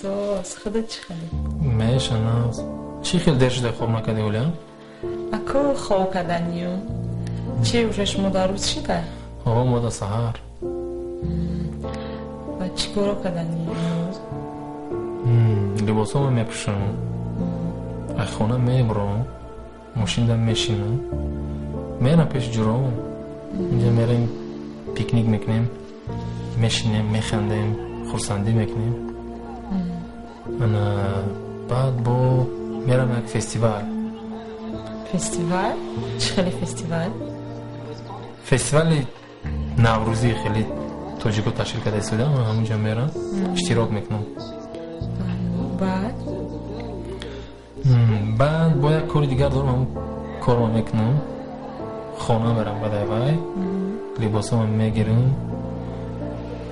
Соз, худат чӣ хеле? Меша нағз. Чӣ хел дер шуда хоб накардӣ, Оля? Аку хоб карданию. Чӣ уже шумо дар рӯз шида? Ҳо, мо да саҳар. Ва чӣ коро кардани имрӯз? Либосомо мепӯшам. Аз хона мебурам. Мошинда мешинам. Мерам пеши ҷуромо. Инҷа мерем пикник мекунем. Мешинем, механдем, хурсандӣ мекунем. Ана баъд бо мерам як фестивал. Фестивал? Чӣ хеле фестивал? Фестивали наврӯзӣ хеле тоҷико ташкил карда истода, ман ҳамунҷа мерам, иштирок мекунам. Баъд? Баъд бо як кори дигар дорам, ҳамун корро мекунам. Хона мерам баъд вай, либосамро мегирам,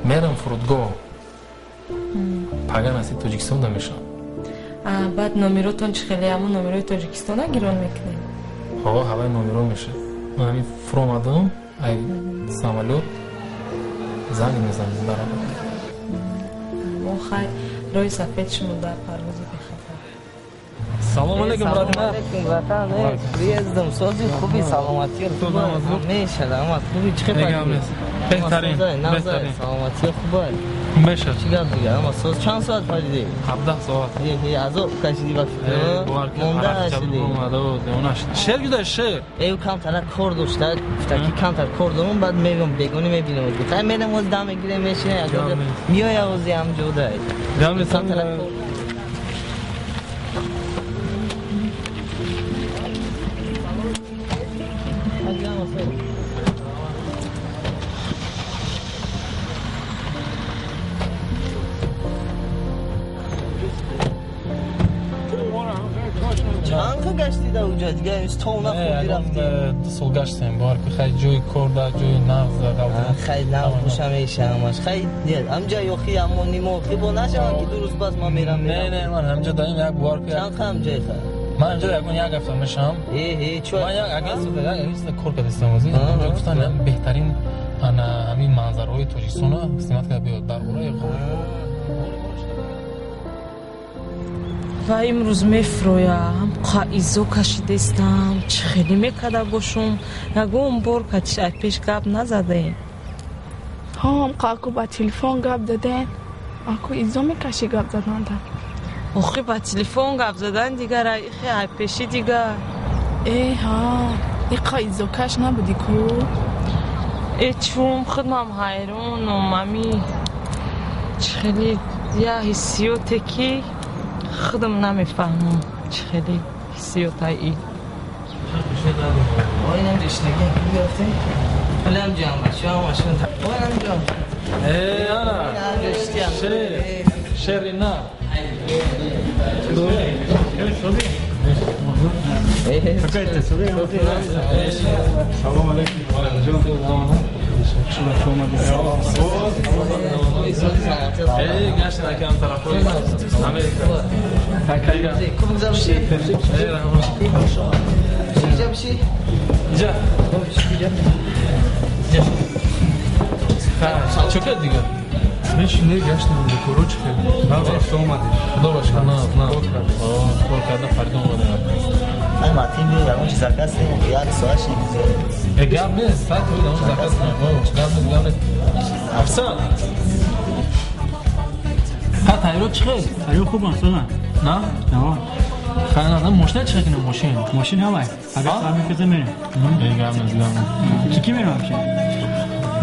мерам фурудгоҳ. Пага насиб Тоҷикистон мешавам. Баъд номеротон чӣ хеле? Ҳамун номерои Тоҷикистона гирон мекунед? Ҳо, ҳаваи номеро мешавад. Ман ҳамин фуромадам, ай самолёт занг мезанем барабар. Мо хай роҳи сафед шумо дар парвози бехатар. Салом алейкум, братан. Алейкум, братан. Приездом. Сози хуби, саломатӣ хуба. Мешад, ама хуби чӣ хел? Беҳтарин, беҳтарин. Саломатӣ хуба. Мешад. Чӣ гап дигар? Ама соз чанд соат паридӣ? 17 соат. Азоб кашидӣ ба фикр. Монда шудӣ. Шер гузашт, шер. Эй, камтар кор дошта, гуфта ки камтар кор дорам, баъд мегам бегонӣ мебинам. Хай мерам оз дам мегирем, мешинем, меоя ози ҳам ҷода. Гап нест. Ду сол гаштем, бовар ки хай ҷои кор да, ҷои нағз да. Хай нағз боша мешавам. Хай ҳамҷа ёхи амони мо хи бо нашавам ки ду рӯз пас ман мерам. Не, не, ман ҳамҷа даим як бовар ки чанд ҳамҷа хай? Ман ҳамҷа ягон як ҳафта мешавам. Э, чо? Ман як агентство кор кардастам ози. Ҳамҷа гуфтан беҳтарин ана ҳамин манзараҳои Тоҷикистонро снимат карда биёд дар бораи хоб. Ва имрӯз мефурӯям, изо кашидастам, чӣ хеле мекарда бошум, ягон бор ай пеш гап назадаем. Ҳом, аку ба телефон гап дадем, аку изо мекашӣ гап заданда. Охи ба телефон гап задан дигар, ихе ай пеши дигар. Э, ҳа, иқа изокаш набудӣ ку? Э, чум, худмам ҳайронум, ами чӣ хеле я ҳиссиёте ки худам намефаҳмам чӣ хеле ҳиссиётай и. Шер ина. Салом алейкум. Гаштем акам тарафҳои Америка. Инҷа. Чӣ кард дигар? Мешинӣ гаштем коро чӣ хел? Нағз рафта омадӣ. Худо ба шукр, нағз, нағз. Кор карда фаридо омадем. Ай матин биё, ягон чиз заказ кунем, як соат шид. Э, гап нест, саат ягон чиз заказ кунем. Гап нест, гап нест. Афсан. Ха, тайёр чӣ хел? Тайёр хуб аст, на? На? На. Хай, на, мошина чӣ хел кунем, мошин? Мошин ҳамай. Агар сар мефизем мерем. Э, гап нест, гап нест. Чӣ ки мерем вообще?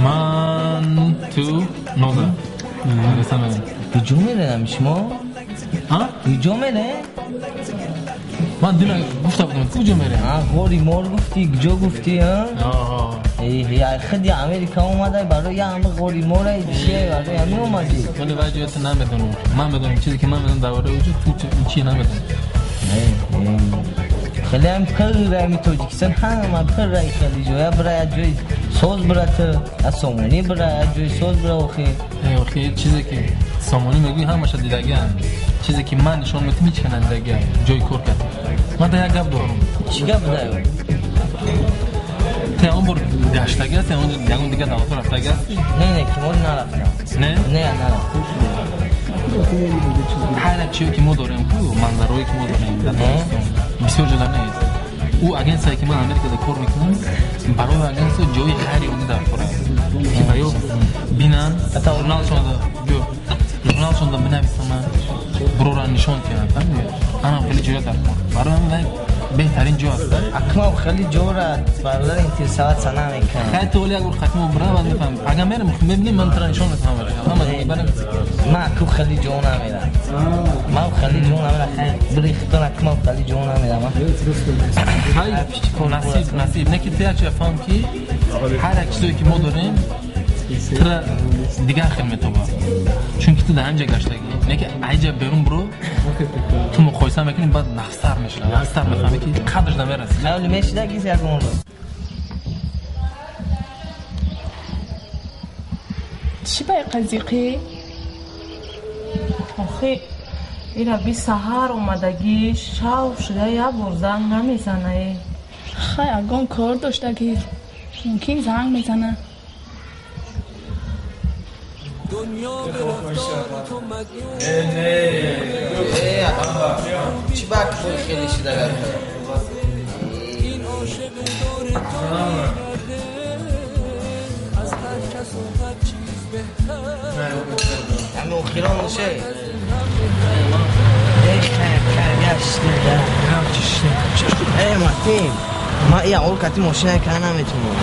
Ман, ту, Ноза. Куҷо мерем шумо? Ҳа? Куҷо мерем? Ман дина гуфта будам, куҷо мерем? Ҳа, ғори мор гуфтӣ, куҷо гуфтӣ, ҳа? Э, худи Америка омадай барои ҳама ғори мора чие, барои ҳамин омадӣ? Вале вай ҷоята намедонам. Ман медонам чизе ки ман медонам дар бораи ӯ, ту чӣ намедонӣ. Хеле ҳам пурра ҳами Тоҷикистон ҳама пурра хеле ҷоя бира як ҷои соз бира ту, аз Сомонӣ бира як ҷои соз бира охи. Охи чизе ки Сомонӣ мегӯӣ ҳамаша дидагиам. Чизе ки ман нишон метам ҳеч ка надидагиам. Ҷои кор кард. Ман да як гап дорам. Чӣ гап даё? Те он бор гаштагӣ ҳасти, ягон дигар давлатҳо рафтагӣ ҳастӣ? Не, не, ки мо нарафтам. Не? Не, нарафтам. Ҳар як чизе ки мо дорем, ку манзараҳое ки мо дорем дар Тоҷикистон бисёр ҷода нест. Ӯ агентсияе ки ман Америкада кор мекунам, барои агентсия ҷои ғайриоддӣ дар кор аст, ки ба ё бинанд, журналшонда бинависаманд, буроран нишон диҳанд. Анам хеле ҷоя дар кор. Барои ҳамин беҳтарин ҷо аст. Акмал хеле ҷора бародар интересоваться намекунам. Хай ту оли як бор хатимо бира баъд мефаҳмӣ. Агар мерем мебинем, ман тура нишон медиҳам. Ҳама ҷо мебарем. Ман аку хеле ҷо намерам. Ман хеле ҷо намерам. Хай бири хитон, акмал хеле ҷо намерам. Хай насиб, насиб. Не ки ту як чиз фаҳм, ки ҳар як чизе ки мо дорем тура дигар хел метобад. Чунки ту дар ҳамин ҷо гаштагӣ. Не ки айҷа берун биро, ту муқоиса мекунӣ, баъд нақстар мешавад. Нақстар мефаҳмӣ, ки қадрш намерасӣ. Хеле мешидагиз ягон рӯз. Чӣ ба қазиқӣ? Охи ира би саҳар омадагӣ, шав шуда як бор занг намезанае. Хай ягон кор доштагӣ, мумкин занг мезана. Чӣ ба хеле шидага? Ҳамин охирон ше. Э, Мартин, ман ин аввал кати мошина кара наметунам.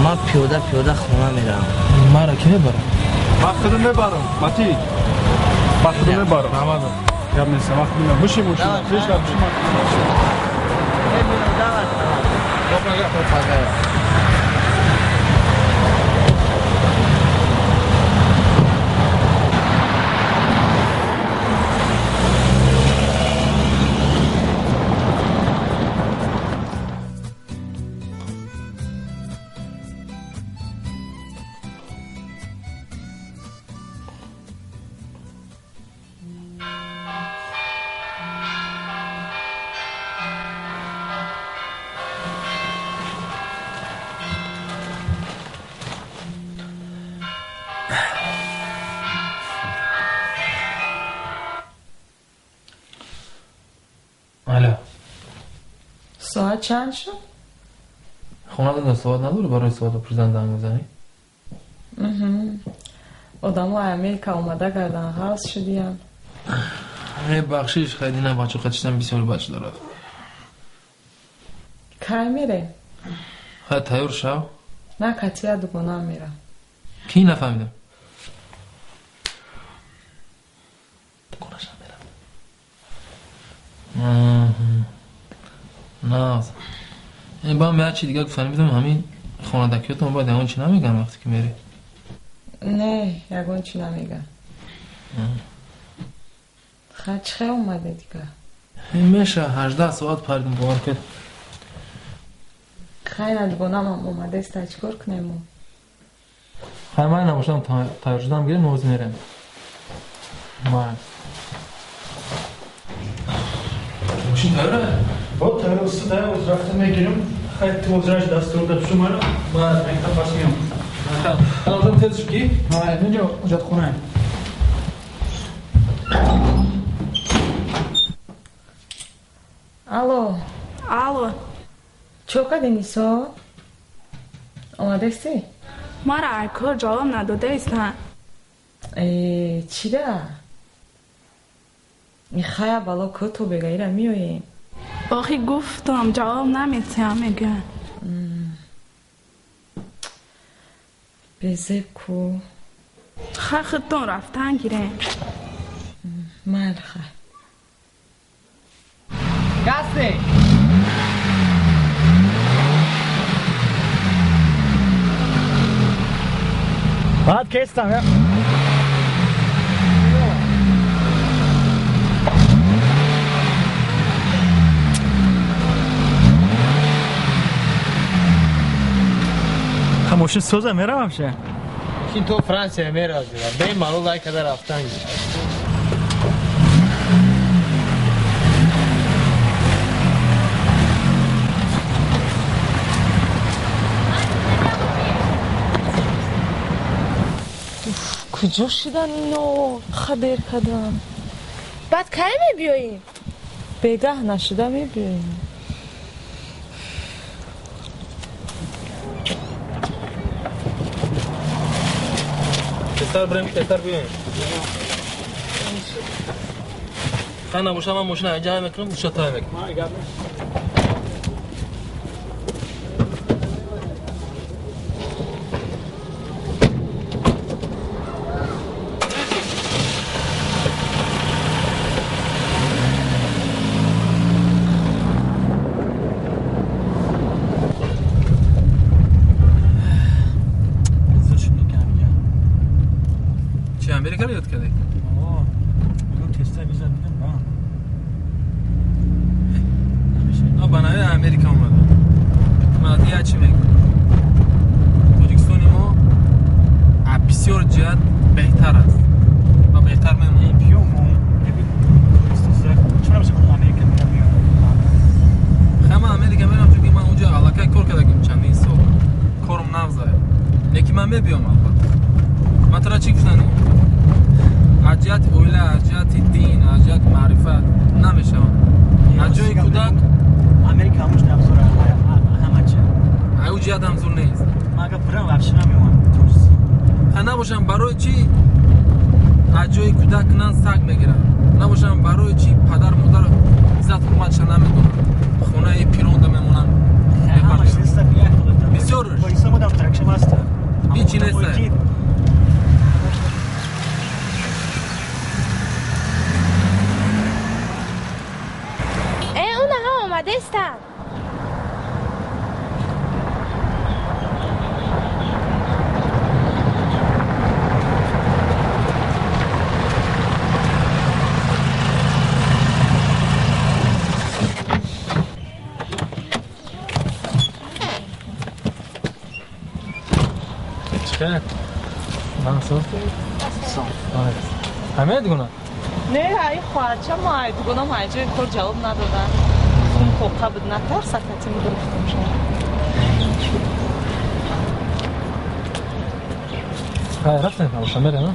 Ман пиёда пиёда хона мерам. Мара ки мебарам? Ман худам мебарам, Мати. Ман худам мебарам. Раҳмат. Гап нест, ман худам мебарам. Бишин мошина, ҳеҷ гап бишин, ман худам мебарам. Алло. Соат чанд шуд? Хона дада соат надорӣ, барои соата пурсидан занг мезанӣ? Одамо Америка омада гардан ғалз шудиянд. Э, бахшиш, хай дина бачо қачидан бисёр бач дорад. Кай мерем? Хай тайёр шав. На, катия дугонам мерам. Ки нафаҳмидам? Дугонашам мерам. Наз. Ба як чи дигар гуфтанӣ будам, ҳамин хонадакиётон бояд ягон чи намеган вақте ки мерӣ? Не, ягон чи намеган. Хай чӣ хел омаде дигар? Меша 18 соат паридим, бовар кед. Хай на дугонамам омадеста, чӣ кор кунем мо? Хай ман набошам, тайёр шудам, гирем, мо мерем. Ман. Мошин тайёра? Бо тайёр уста, тайёр рафта мегирем. Хай ту озраш дастур да пишу мана. Ман мектаб пас меом. Ха, тез шуд ки? Ҳа, инҷо ҳуҷҷатхонаем. Алло. Алло. Чо кардӣ, Нисо? Омадестӣ? Мара ай кор ҷавоб надодаистанд. Э, чира? Хая бало кӯто бега, ира меоем. Охи гуфтам, ҷавоб наметиҳам, мегӯянд. Безеб ку. Хай худтон рафтан гирем. Майли, хай. Гасте! Баъд кестам, я. Мошин соза меравам ше. Мошин то Франсия меравад. Бемалол ай када рафтан. Куҷо шидан ино? Хабер кардам. Баъд кай мебиёем? Бегаҳ нашуда мебиёем. Тезтар бирем, тезтар биёем. Хай набошам, ман мошина инҷа ҳай мекунам, уша тай мекунам. Америка ёд кардӣ? Теста виза дидам, ба. Ба нави Америка омадам. Ман дигар чӣ мегӯям? Тоҷикистони мо аз бисёр ҷиҳат беҳтар аст ва беҳтар мемонад. Хай, ман Америка мерам, чунки ман онҷо аллакай кор кардагим чандин сол. Корум нағзае. Лекин ман мебиём албатта. Ман тура чӣ гуфтанем? Аз ҷиҳати оила, аз ҷиҳати дин, аз ҷиҳати маърифат намешаванд. Аз ҷои кӯдак Америка ҳамуш набзура ҳама чи. Аю ҷиҳат ҳам зур нест. Ман агар бирам вообще намеомам. Ха, набошам, барои чӣ аз ҷои кӯдак нан саг мегиранд? Набошам, барои чӣ падар модар иззат ҳурматша намедонанд? Хонаи пиронда мемонанд. Бисёрш. Ҳичи неста. Омадестам. Чӣ? Ҳамаи дугона? Не, ай хоҳарча мо ай дугонам ай ҷои кор ҷавоб надоданд. Тоқа буд, натарс, акатим гирифтам шумо. Хай, рафтем, набошам, мерем, а?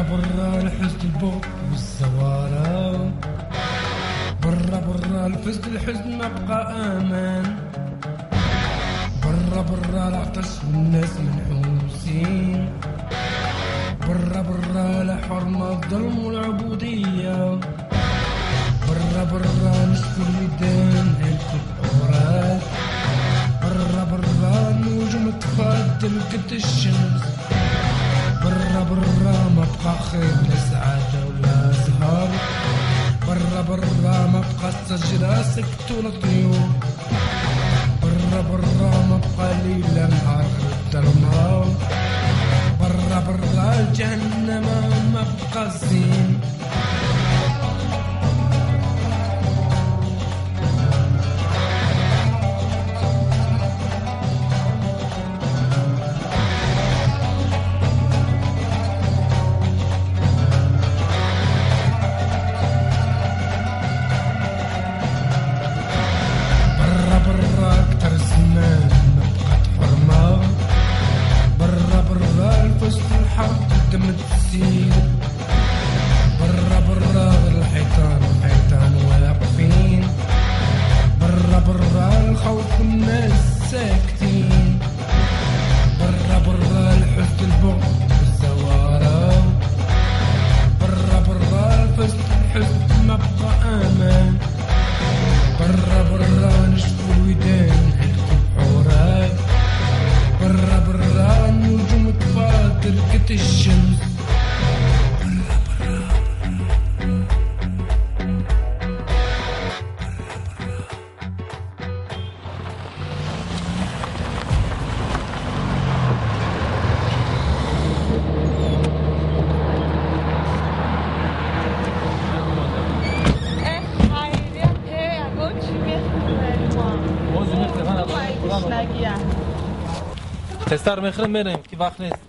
برا الحزن البغض والزوارة، برا برا الفزد الحزن ما بقى امان، برا برا العطش والناس منحوسين، برا برا الحرمة الظلم والعبودية، برا برا نشفوا الميدان هلكوا الحورات، برا برا النجوم تفضل قد الشمس، برا برا ما بقى خير لا سعادة ولا زهر، برا برا ما بقى الشجرة سكت ولا طيور، برا برا ما بقى ليلة نهار غير الظلمة، برا برا الجهنم ما بقى الزين. برا برا الحيطان الحيطان واقفين، برا برا الخوف والناس ساكتين، برا برا الحزن البغض والزوارة، برا برا الفزد الحزن ما بقى امان، برا برا نشفوا الودان هلكوا الحورات، برا برا النجوم تفاضل قد الشمس. Тезтар мехӯрем, мерем, ки вақт нест.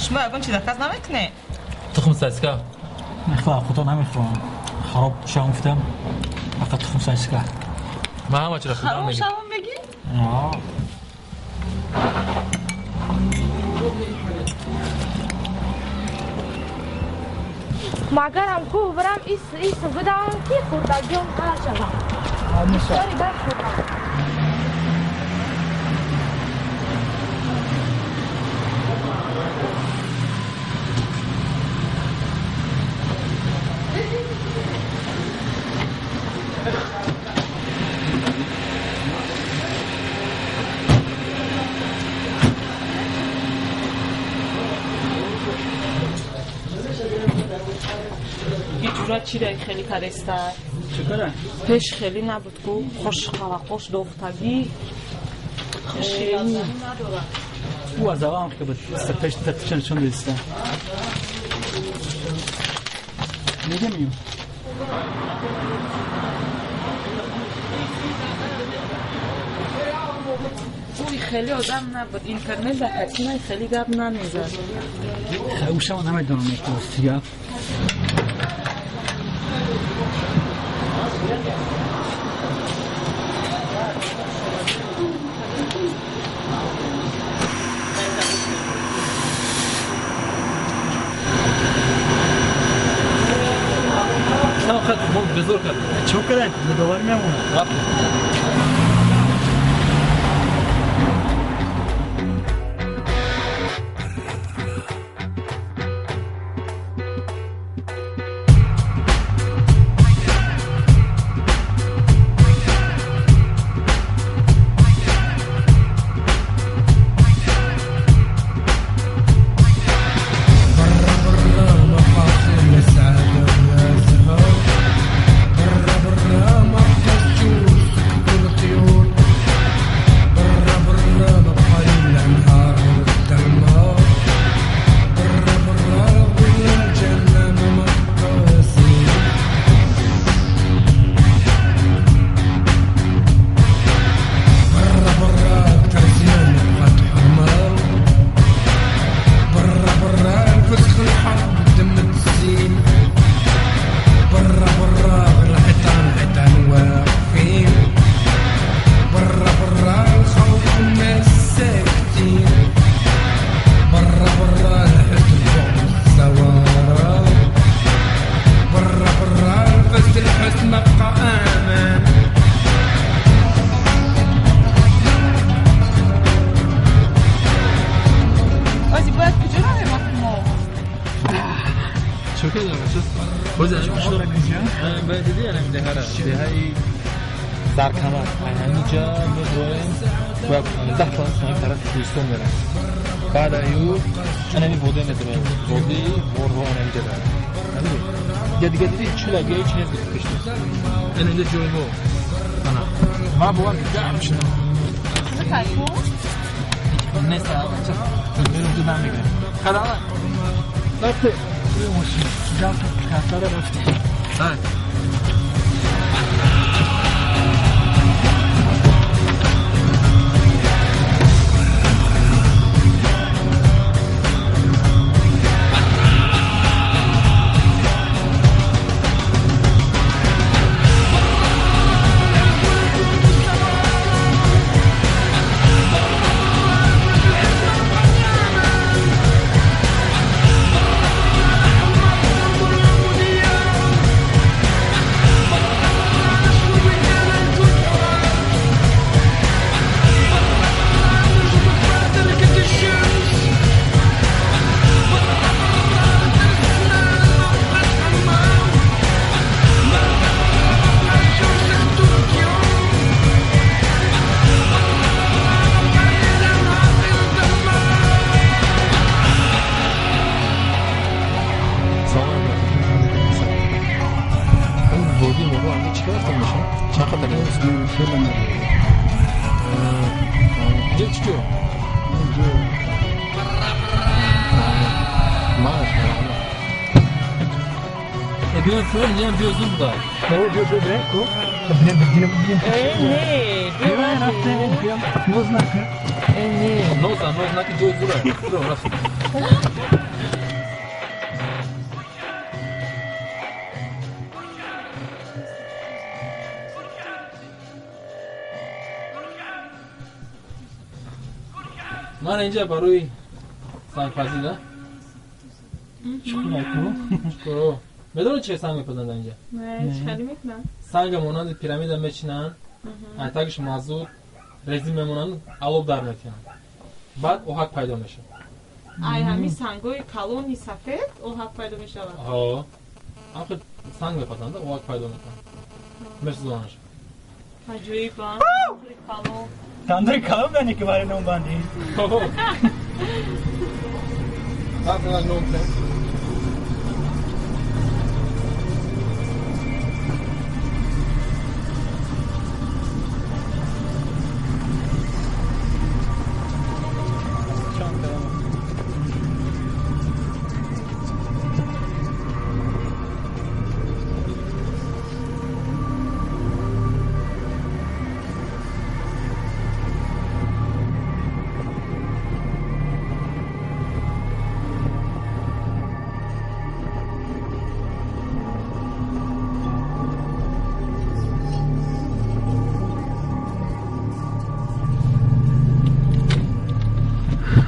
Шумо ягон чиз заказ намекунед? Тухм сосиска. Мехоҳам, худо намехоҳам. Хароб шавам гуфтам. Фақат тухм сосиска. Ман ҳама чиро худам Хароб мегирам. шавам мегӣ? Магарам кӯҳ бирам, ис ис бидавам, ки хӯрдагиём қар шавам. Бисёри бад хӯрдам. Ҷура чире хеле кадеста? Чӣ кара? Пеш хеле набуд ку, хошқалақош дохтагӣ. Хушкиазанӣ надорад. Ӯ аз аввал ки буд. Пеш татчан чун диста. Мегем ю. Ӯй хеле одам набуд. Интернет дар катина хеле гап намезад. Ӯ шава намедонам рости гап. Мо безор кардем. Чӣ кардед? Медовар мемонад. Рафтем. برا برا ما خاطر لا سعادة ولا زهر، برا برا ما بقاش تشوف سكتوا الطيور، برا برا ما بقى لا نهار ولا الظلمة، برا برا ولا الجنة ما بقى. برا برا الترزيان ما بقات حرمة، برا برا الفسخ الحرب الدم التسيل، برا برا غير الحيطان الحيطان واقفين، برا برا الخوف الناس ساكتين، برا برا الحزن البغض الثوارة، برا برا الفسد الحزن ما بقى امان. Ози бояд куҷо равем мо? Чӣ кардем? Боз диди анам деҳара, деҳаи Заркамар. Ҳаминҷа медроем, бояд 10 15 сония тарафи кӯҳистон мерем. Баъд аю анами воде медроем. Води ворҳо анаминҷа дорад. Я дига диди чулаги ҳеч нест пеш нест. Анаминҷа ҷои мо. Ана. Ман бовар гарм шудам. Нест, мерем ду дам мегирем. Хадама. Рафте. Мошин. Рафт, хатара рафт. Ҳай. برا Инҷо чӣ ҷо? Биё фуро, инҷа биё зуд буда. Биё биё биё ку. Бинем бинем бинем. Не, биё биё. Ноз накун. Не. Ноза, ноз накун, ҷои зура. Фуро рафт. Ман инҷа барои сангпазӣ да? Чуқур. Медонӣ чӣ санг мепазанд инҷа? Не, чӣ хеле мекунанд? Санга монанди пирамида мечинанд, айтагиш мазут, резин мемонанд, алоб дар метиҳанд. Баъд оҳак пайдо мешавад. Ай ҳамин сангҳои калони сафед оҳак пайдо мешавад? Ҳо. Ҳамхел санг мепазанд, оҳак пайдо мекунанд. Месӯзонаш. Аҷоиб, а? Калон. Тандури калон дани ки барои нон бандӣ. Ҳа, нон банд.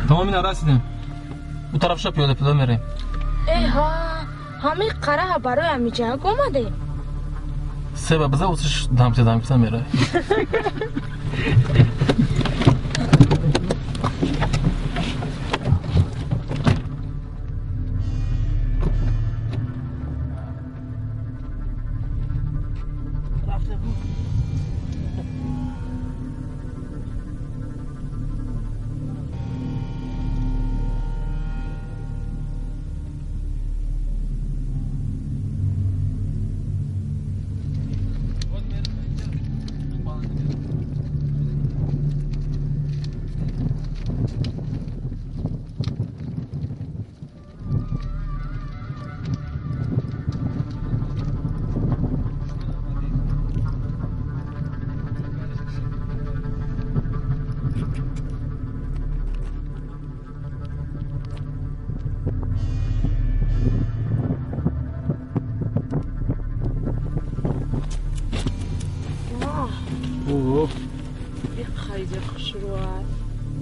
Тамом, ина расидем. У тарафша пиёда пиёда мерем. Эҳа, ҳамин қараҳа барои ҳамиҷак омадем. Себа биза усиш дамча дамча мерай.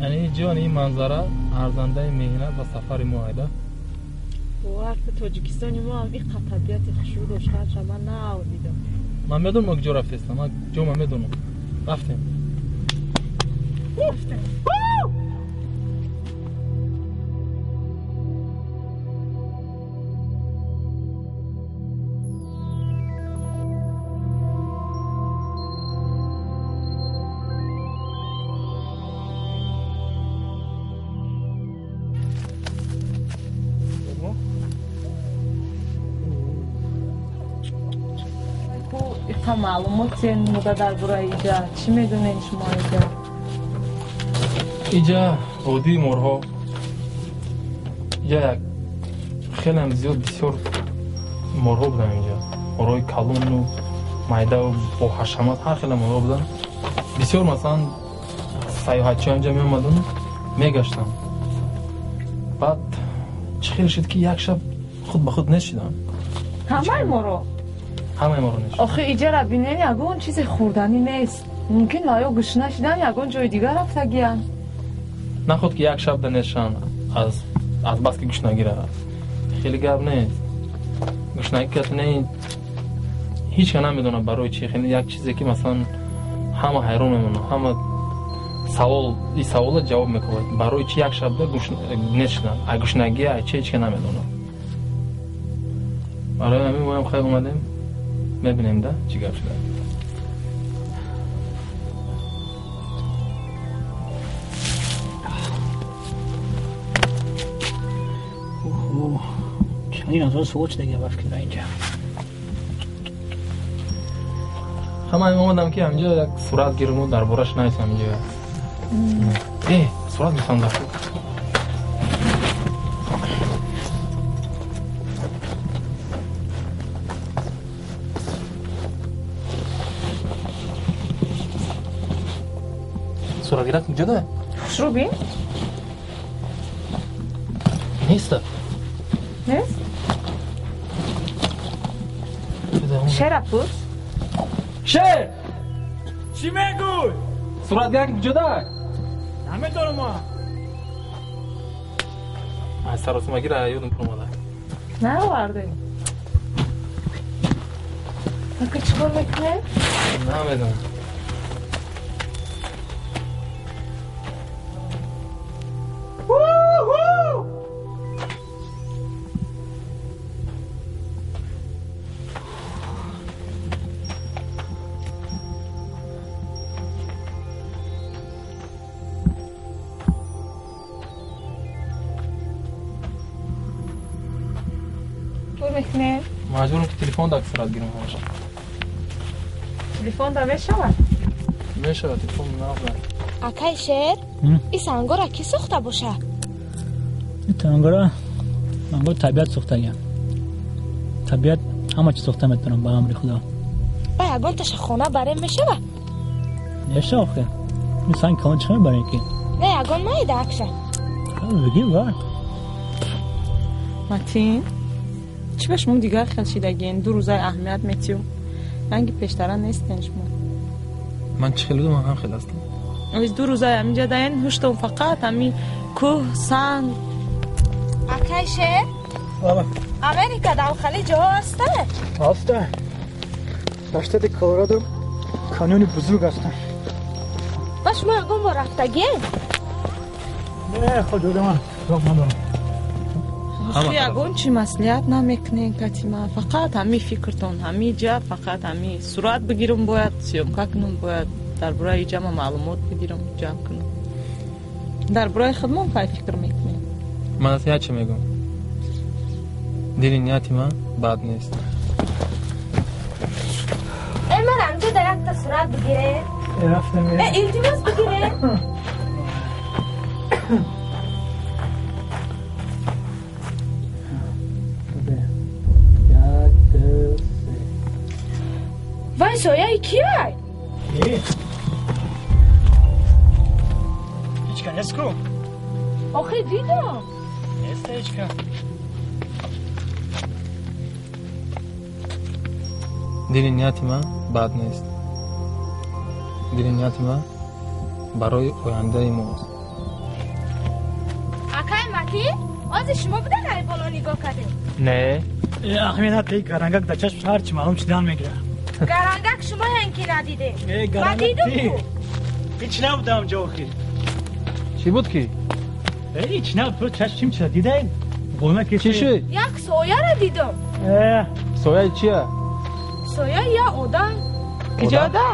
Яъне ҷони ин манзара арзандаи меҳнат ва сафари мо айда. Бовар ки Тоҷикистони мо ҳам иққа табиати хушрӯ доштааша ман нав дидам. Ман медонам мо куҷо рафтестам, ман ҷома медонам. Рафтем. Рафтем. Маълумот муда дар бораи иҷа чӣ медонед шумо иҷа? Иҷа водии морҳо. Иҷа як хелеам зиёд бисёр морҳо буданд инҷа. Морҳои калону майдаву бо ҳашамат ҳар хела морҳо буданд. Бисёр масалан сайёҳатчиҳо инҷа меомадану мегаштанд. Баъд чӣ хел шуд ки як шаб худ ба худ нест шуданд. Ҳамаи моро? Ҳамаи моро нест. Охи иҷара бинен ягон чизе хӯрданӣ нест. Мумкин ва ё гушна шидан ягон ҷои дигар рафтагиянд. Наход ки як шаб да нестшанд аз бас ки гушнагӣ равад. Хеле гап нест. Гушнагӣ кат не, ҳеҷ ка намедонад барои чи. Хеле як чизе ки масалан ҳама ҳайрон мемонад, ҳама савол и савола ҷавоб мекунад. Барои чи як шаб да нест шуданд? Ай гушнагӣ, ай чи ҳеҷ ка намедонад. Барои ҳамин моям хай омадем. Мебинем да чӣ гап шуда. Чандин ҳазор суол шуда гап кунда инҷа. Ҳама омадам ки ҳаминҷо як сурат гирму дар бораш нависам инҷо. Сурат гирифтам дар. Суратгирак куҷода? Хушрӯ бин. Неста. Нест? Шера пурс. Шер! Чӣ мегӯй? Суратгирак куҷода? Намедонам ман. Ай саросимагира ёдам пур омада. Наовардем. Ака чӣ кор мекунем? Намедонам. Маҷбурам ки телефон да сурат гирам ҳамаша. Телефон да мешавад? Мешавад, телефон нағза. Акай Шер, и сангора кӣ сохта боша? И сангора сангор табиат сохтагиам. Табиат ҳама чиз сохта метавонам ба амри Худо. Ба ягонташа хона барем мешава? Мешава охе. Ин санг калон чӣ мебарем ки? Не, ягон майда акша. Бигир бар. Матин, чӣ ба шумо дигар хел шидагиен? Ду рӯзаи аҳамият метиём. Ранги пештара нестен шумо. Ман чӣ хел будам, ман ҳам хел ҳастам. Оз ду рӯзаи ҳаминҷа даен ҳуштон фақат ҳамин кӯҳ, санг. Акай Шер? Баба. Америка дар хали ҷоҳо ҳаста? Ҳаста. Дар штати Колорадо канёни бузург ҳастанд. Ба шумо ягон бор рафтагиен? Не, хо ҷода ман роҳ надорам. Ягон чӣ маслиҳат намекунен катима, фақат ҳамин фикртон, ҳамин ҷа, фақат ҳамин сурат бигирам бояд, съёмка кунам бояд, дар бораи ҷама маълумот бигирам, ҷамъ кунам. Дар бораи худмон кай фикр мекунем? Ман аз як чӣ мегӯям. Дили нияти ман бад нест. Ман ҳамҷо дар якта сурат бигирем. Рафтам. Илтимос бигирем. Вай сояи киай? Ҳечка нест ку? Охе дидам. Нест ҳечка. Дили нияти ман бад нест. Дили нияти ман барои ояндаи мост. Акай Матин, ози шумо будан ай боло нигоҳ кардем? Не. Аҳамият надиҳ, гарангак дар чашм ҳарчи маълум чидан мегирад. Гарангак шумоян ки надидем. Ма дидум ку. Ҳеч набудам ҷо охир. Чӣ буд ки? Ҳеч набуд, просто чашм чим чиза дидаед? Ғона ки чӣ шуд? Як сояро дидам. Сояи чия? Сояи як одам. Куҷода?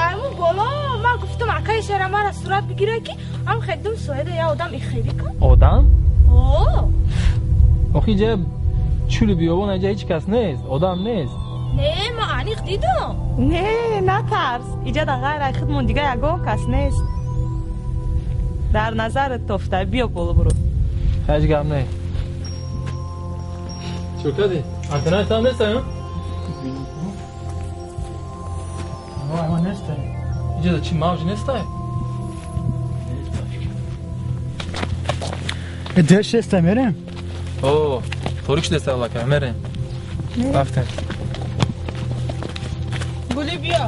Айму боло ман гуфтам акаи Шера мара сурат бигира ки ам хеддум сояда як одам ихелӣ кан. Одам? О. Охи ҷа чӯли биёбон аҷа ҳеҷ кас нест, одам нест. Не, ман аниқ дидам. Не, натарс. Иҷа дар ғайр ай худмон дига ягон кас нест. Дар назарат тофта, биё боло буро. Ҳеҷ гап не. Чӣ кардӣ? Антеннаи там нест, а? Ма нест. Иҷа чӣ мавҷ нест? Дер шеста мерем? О, торик шудест аллакай, мерем. Рафтем. Гули биё.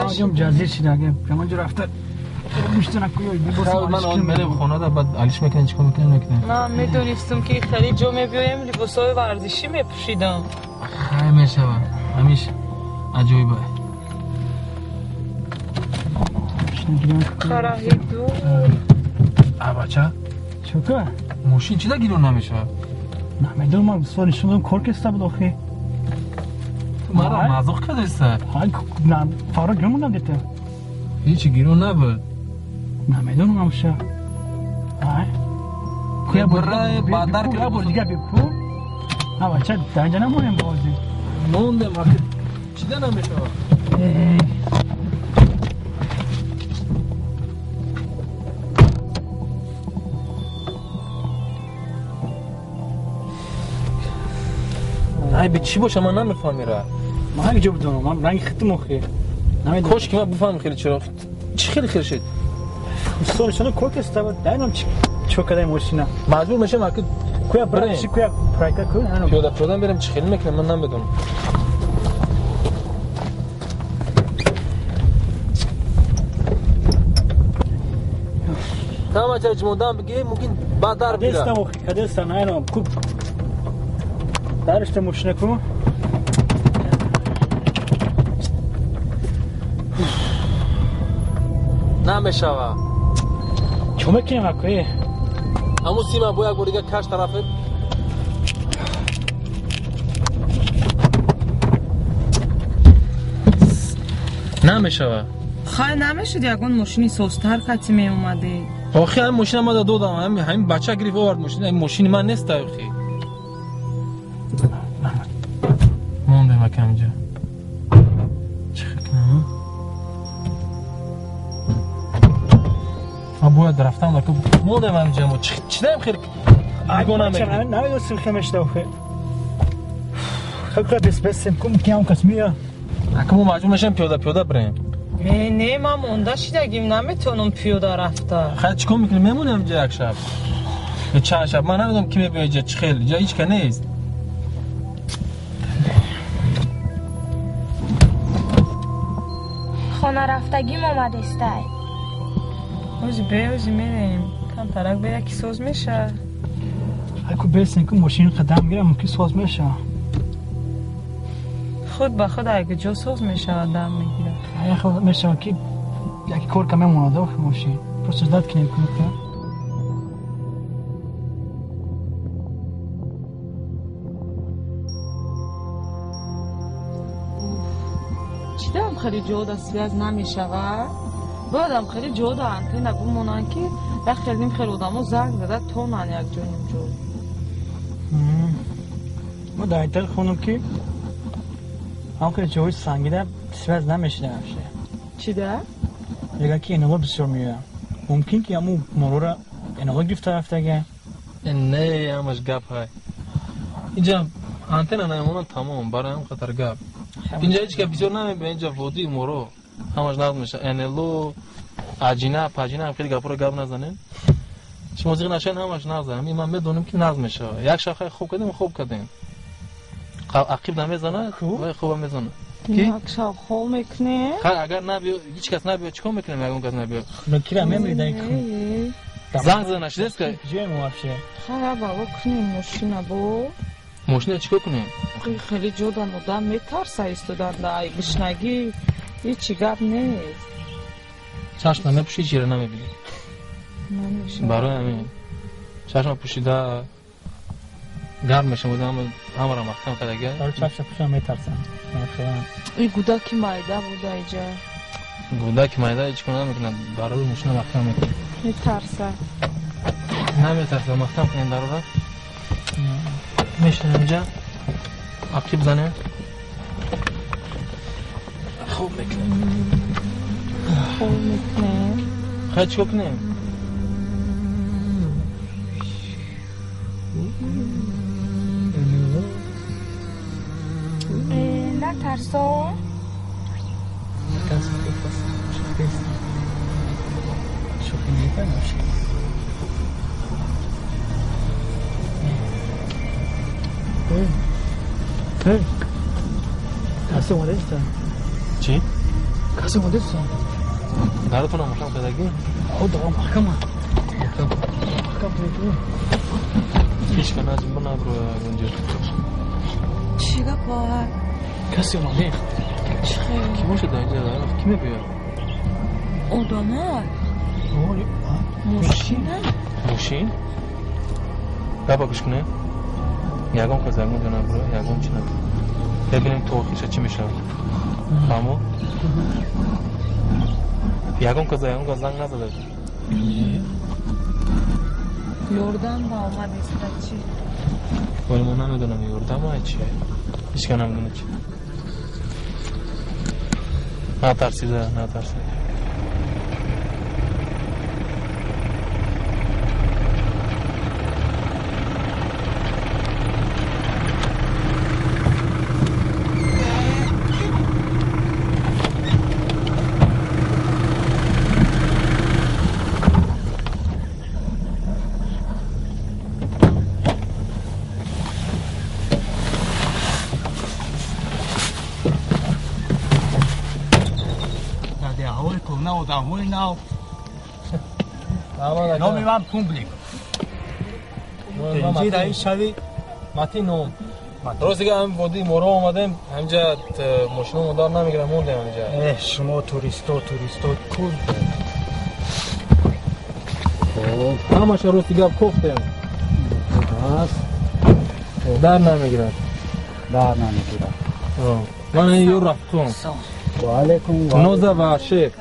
Ҳаҷам ҷазир шидагем. Камонҷо рафта муштана куёй либос ман он мерем хона да баъд алиш мекунем, чикор мекунем, мекунем. Ман медонистам ки хеле ҷо мебиёем, либосҳои варзишӣ мепӯшидам. Хай мешава. Ҳамиш аҷоиба. Қараҳи дур. Чука? Мошин чида гирон намешавад? Намедонам, ман бисёр нишон додам, кор кеста буд охи. Мара мазоқ кардеста? Ҳай, на, фаро гирон мондам дета. Ҳечи гирон набуд. Намедонам амша. Ай. Куя бирай бадар ки бор дига беку. А бача, дар инҷа намонем бозӣ. Мондем, охи. Чида намешавад? Ай, би чӣ боша, ман намефаҳмира. Ман ҷо бидонам, ман ранги хитм охи. Намедонам. Кош ки ман бифаҳмам хеле чаро. Чӣ хеле хел шид? Устод нишона кор кеста буд. Дайнам чӣ кадай мошина. Маҷбур мешам аки куя браш, куя прайка ку. Пиёда пиёда берем, чӣ хеле мекунам, ман намедонам. Тама ча ҷмодан бигӣ, мумкин баъд дар бигирад. Кадестам охи, кадестам, найнам куб. Даришта мошина ку. Намешава. Чӣ мекунем акои? Ҳамун сима бо як бор дига каш тарафет. Намешава. Хай намешуд, ягон мошини созтар кати меомадӣ. Охи, ҳамин мошина ма додам, ҳамин бача гирифт овард мошина, ҳамин мошини ман нест охи. Мондем ака инҷа. Чӣ кунам? Ман бояд рафтам ака. Мондем инҷа мо. Чӣ даем хел? Нигоҳ намекунем. Намедонистем хемешта охи. Хел бес бесем кум киам кас мия. Ака мо маҷбур мешем пиёда пиёда бирем. Не, не, ман монда шидагим, наметавонам пиёда рафта. Хай чӣ кор мекунем? Мемонем инҷа як шаб. Ё чанд шаб. Ман намедонам ки мебиёд инҷа, чӣ хел. Инҷа ҳеҷ ка нест. Хона рафтагим омадестай. Ози беози мерем. Камтарак бе яки соз меша. Аку бесен ку мошин қадам гирам, мумкин соз меша. Худ ба худ ай ҷо соз мешавад, дам мегирад. Ай худ мешава ки яки кор ка мемонад ох мошин. Просто ждать кинем ку. Чидам хеле ҷода связ намешавад? Боядам хеле ҷода антенна бимонанд ки як хел ним хел одамо занг зада тонанд як ҷо ним ҷо. Мо дар интернет хондам ки ҳам хеле ҷои сангида связ намешида вообще. Чида? Мегӯянд ки НЛО бисёр меояд. Мумкин ки ҳамун молора НЛО гирифта рафтага. Не, ҳамаш гап ҳай. Инҷа антенна намемонад тамом, барои ҳам хатар гап. Инҷа ҳеҷ кас бисёр намебинад, инҷа водии моро ҳамаш нағз мешавад. НЛО, аҷина, паҷина ҳам хеле гапҳоро гап назанем. Шумо зиқ нашавед, ҳамаш нағз. Ҳамин ман медонам ки нағз мешавад. Як шаб хай хоб кардем, хоб кардем. Ақиб намезанад, вай хоба мезанад. Як шаб хоб мекунем? Хай агар набиё, ҳеҷ кас набиё, чӣ кор мекунем ягон кас набиё? Кира мемирида ку. Занг зада нашидест ка? Ҷоем вообще. Хай бало кунем мошина бо. Мошина чӣ кор кунем? Хеле ҷодан одам метарса истодан, ай гушнагӣ ҳечи гап нест. Чашм намепӯшӣ, ҳеҷ чиро намебинӣ. Барои ҳамин чашма пӯшида гарм мешавад, ҳамаро маҳкам кардага. Барои чашма пӯшида метарсам. И гудаки майда буда иҷа. Гудаки майда ҳеҷ кор намекунад, барои мошина маҳкам мекунад. Метарса. Наметарса, маҳкам кунем дарора. Мешинем инҷа, ақиб занем. Хоб мекунем. Хоб мекунем. Хай чӣ кор кунем? Натарсо. Шӯхӣ мекунам. Касе омадеста? Чӣ? Касе омадеста? Даратонам маҳкам кардагӣ? О, дара маҳкама. Маҳкам кардагӣ. Ҳеҷ ка наҷим набро инҷо. Чӣ гап? Касе омаде? Чӣ хел? Ки бошад дар инҷа? Ки мебиёд? Одама? Мошина? Мошина. Бишин. Гапа гӯш кунед. Ягон кас ягон ҷо набуро, ягон чи накун. Бибинем то охирша чӣ мешавад. Фаҳмо? Ягон кас ягон кас занг назада. Ёрдам ба омад иста чӣ? Вале мо намедонам ёрдам ай чи. Ҳеч кас намедонад чи. Натарсида, натарсида. Номи ман Пумблик. Тинҷи раис шави Матин ном. Рост дига ҳам водии моро омадем, ҳамҷа мошино модар намегирам, мондем ҳамҷа. Эҳ, шумо туристо, туристо кул. Ҳамаша рост дига кофтем. Дар намегирад. Дар намегирад. Ман ё рафиқом. Ва алайкум. Ноза ва шеф.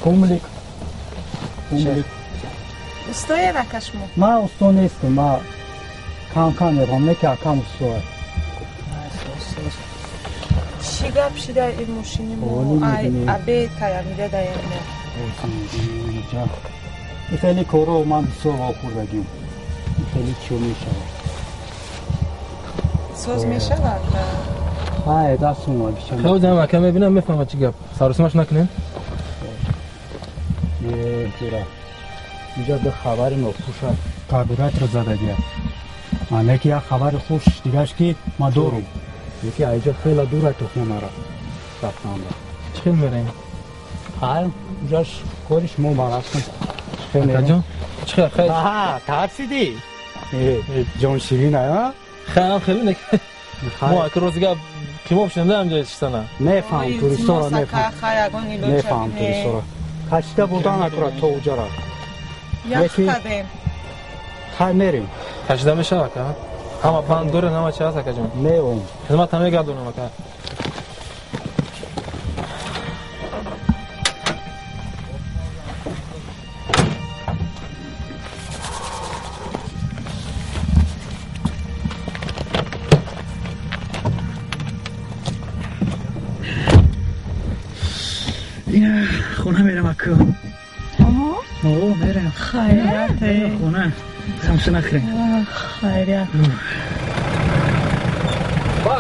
Пумблик. Пумблик. Устоя рака шумо? Ман усто нестам, ман кам-кам мехоҳам, не ки акам устоя. Чӣ гап шида ин мошини мо? Ай абе таямида даем мо. Ин хеле коро ман бисёр вохӯрдагим. Ин хеле чиё мешавад. Соз мешавад? Ҳай, дастум бисёр. Хеле ака мебинам, мефаҳмад чӣ гап. Сарусимаш накунем? Е, ҷура. Инҷа ду хабари нохуша карбюраторро задагия. Яке як хабари хуш дигаш ки ма дорум. Яке айҷа хела дура то хонара рафтанда. Чӣ хел мерем? Ҳай, инҷаш кори шумо ман рафтам. Чӣ хел мерем? Акаҷон, чӣ хел? Хай. Аҳа, тарсидӣ? Ҷон ширин а? Хай, хеле не. Мо ака рост гап қимоб шудем да ҳамҷа чистана. Мефаҳм туристоро мефаҳм. Мефаҳм туристоро. Кашида бурдан акура то уҷара. Ях кардем. Хай мерем. Кашида мешавад ака? Ҳама банд доред, ҳама чи ҳаст акаҷон? Меом. Хизмат ҳам мегардонам ака. Ина хона мерам ака. О, мерам. Хайрият. Хона. Самса нахӯрем. Хайрият. Ба.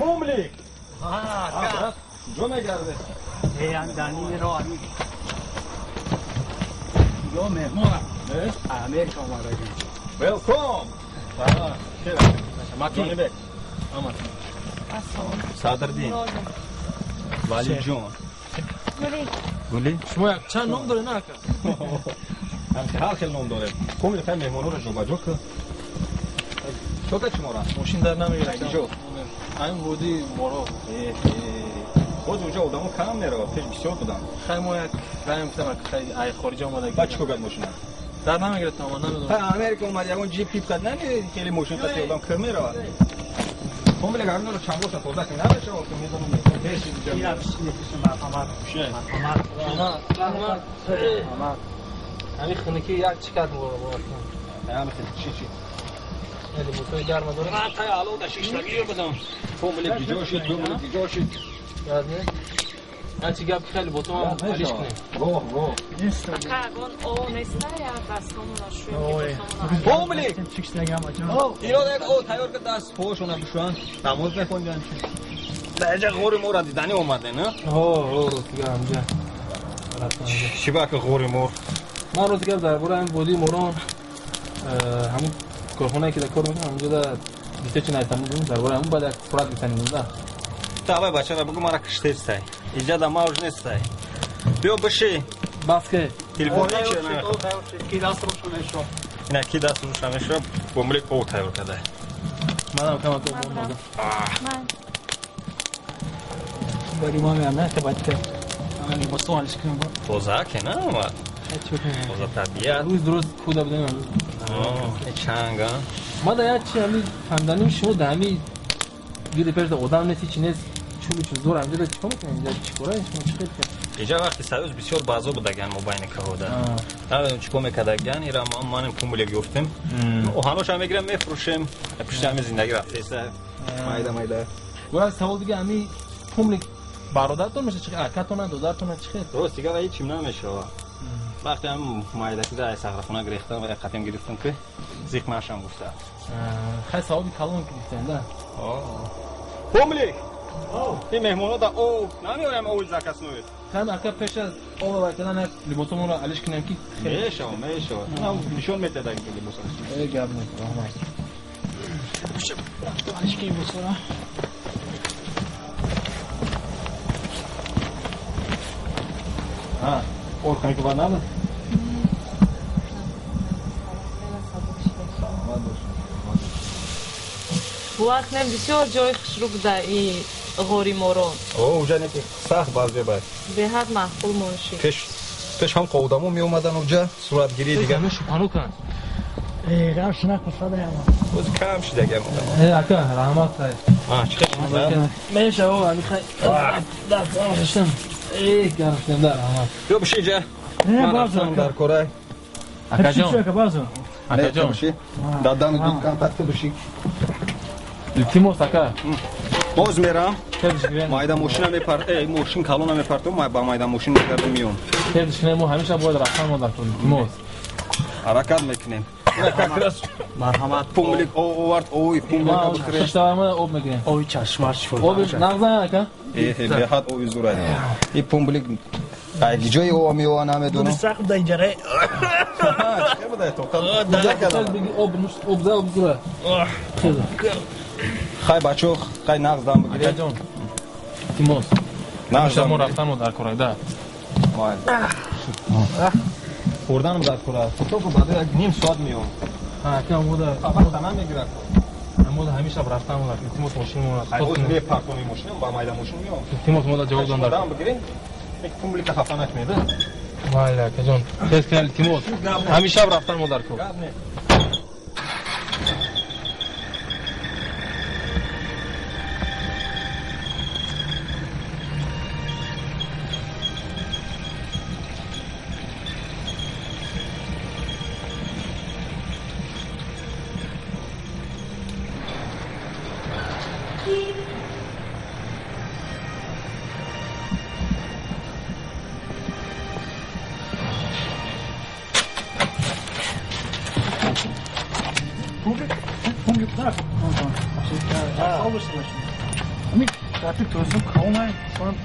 Пумлик! Куҷо мегардед? Данини ро ами. Ё меҳмонам. Америка омадагим. Welcome! Ҷонибек. Садриддин. Валиҷон. Гули. Шумо як чанд ном доред, на ака? Ҳар хел ном дорем. Пумлик, хай меҳмонҳоро ҷобаҷо кун. Чо кад шумора? Мошин дар намегирад. Куҷо? Ҳамин водии Моро. Боз уҷа одамо кам меравад, пеш бисёр буданд. Хай мо як раем гуфтам, хай ай хориҷа омадагӣ. Баъд чӣ кор кард мошина? Дар намегирад тамом, намедонам. Ха, Америка омад, ягон ҷип пип кад намеди, хеле мошин қати одам кир меравад. Пумлик, ҳаминро чангоша тоза кун, намешавад ки медонам пеш иҷа. Марҳамат. Марҳамат. Раҳмат. Марҳамат. Ҳамин хунукӣ як чӣ кард моро бовар кун. Ҳамин хел чӣ чӣ? Либосҳои гарма дорем. Ман тай алода шиштагӣ будам. Пумлик ҷо шид, пумлик ҷо шид. Яд не? Ҳарчи гап ки хеле ботом алиш кунем. Гоҳ, гоҳ. Ака, ягон о неста, як дастомона шӯем. Пумлик! Ино як о тайёр ка даст пошона бишӯянд. Намоз мехондиан чи? Дар инҷа ғори моро диданӣ омадем, на? Ҳо, ҳо, ростига ҳамҷа. Чӣ ба ки ғори мор? Ман ростига дар бораи ҳамин водии Морон ҳамун корхонае ки дар кор мекунам, ҳамунҷо да бисёр чи найтам будем, дар бораи ҳамун баъд як сурат гирифтанӣ будем, да. Давай бачара бугу мара киштестай. Иҷа да мавж нестай. Биё биши. Бас ке. Телефон нече намехоҳ. Ки даст рӯша мешо. Ина ки даст рӯша мешо, бомлик об тайёр карда. Манам кама то бомбаза. Бари ма меам, ки бача. Ама либосо алиш кунам. Тоза ке на омад. Тоза табиат. Рӯз дуруст куда будем. Чанга. Ма да як чи ҳами фаҳмиданим шумо да ҳами гирди пеш да одам нест, ҳичи нест. Чулу чиз зор ҳамҷо да чикор мекунед? Инҷа чикора шумо чӣ хел кард? Иҷа вақти Союз бисёр баъзо будаган мобайни каҳода. Намедонам чикор мекардаган, ира манем пумлик ёфтем. Оҳаношам мегирам, мефурӯшем. Пушти ҳами зиндагӣ рафтеса. Майда майда. Гӯя савол дига ҳами пумлик бародаратон меша чӣ акатона, додаратона чӣ хел? Рост дига ва ҳечим намешава. Вақте ҳам майдакида ай сағрахона гирехтам ва қатем гирифтам ки зиқ нашам гуфта. Хай савоби калон гирифтем, да? Пумлик! Ин меҳмонҳо да об намеорем, оби закаснои. Хай ака пеш аз об вай кардан як либосомонро алиш кунем ки мешава, мешава. Нишон метиҳад ки либосо. Э гап нест, раҳмат. Алиш кунем либосоро. А, орхани ки бад набуд? Бовар кунем, бисёр ҷои хушрӯ буда и ғори Морон. О, уҷа не ки сахт баъзе бад. Беҳад маъқул моншид. Пеш ҳам одамо меомадан уҷа, суратгирии дига. Шупану кан. Э, шинах пасадаям. Боз кам шидагам одамо. Э, ака, раҳмат хай. А, чӣ хел шуд? Меша, о, ами хай. Даст шиштам. Э, гарм шудем, да, раҳмат. Биё биши иҷа. Э, базо. Дар корай. Акаҷон. Акаҷон. Дадану дуд контакт биши. Илтимос, ака. Боз мерам. Майда мошина мепар, э, мошин калона мепартом, ба майда мошин мегардам миём. Хеле шуна мо ҳамеша бояд рафтан мо дар кор, илтимос. Ҳаракат мекунем. Марҳамат. Пумлик овард, ой, пумлик бихӯрем. Шиштавама об мегирем. Оби чашма шифо. Оби нағза ака? Э, беҳад оби зур аст. И пумлик ай ҷои об меова намедонам. Сахт да инҷаре. Чӣ буда тоқат? Об об за об зура. Хай бачо, хай нағз дам бигиред. Акаҷон. Илтимос. Нағз мо рафтан мо дар кор, да. Хӯрданам дар кор аст. То баъд як ним соат меом. Ака, мода вақта намегирад. Мода ҳамеша рафтан мо илтимос мошин мо. Хай боз мепартонем мошинам, ба майда мошин меом. Илтимос мода ҷавоб дан дар. Дам бигиред. Як пумлика хафа накунед. Майли, акаҷон. Тез кунед, илтимос. Ҳамеша рафтан мо дар кор. Гап нест. Ами хати тозу каона масалан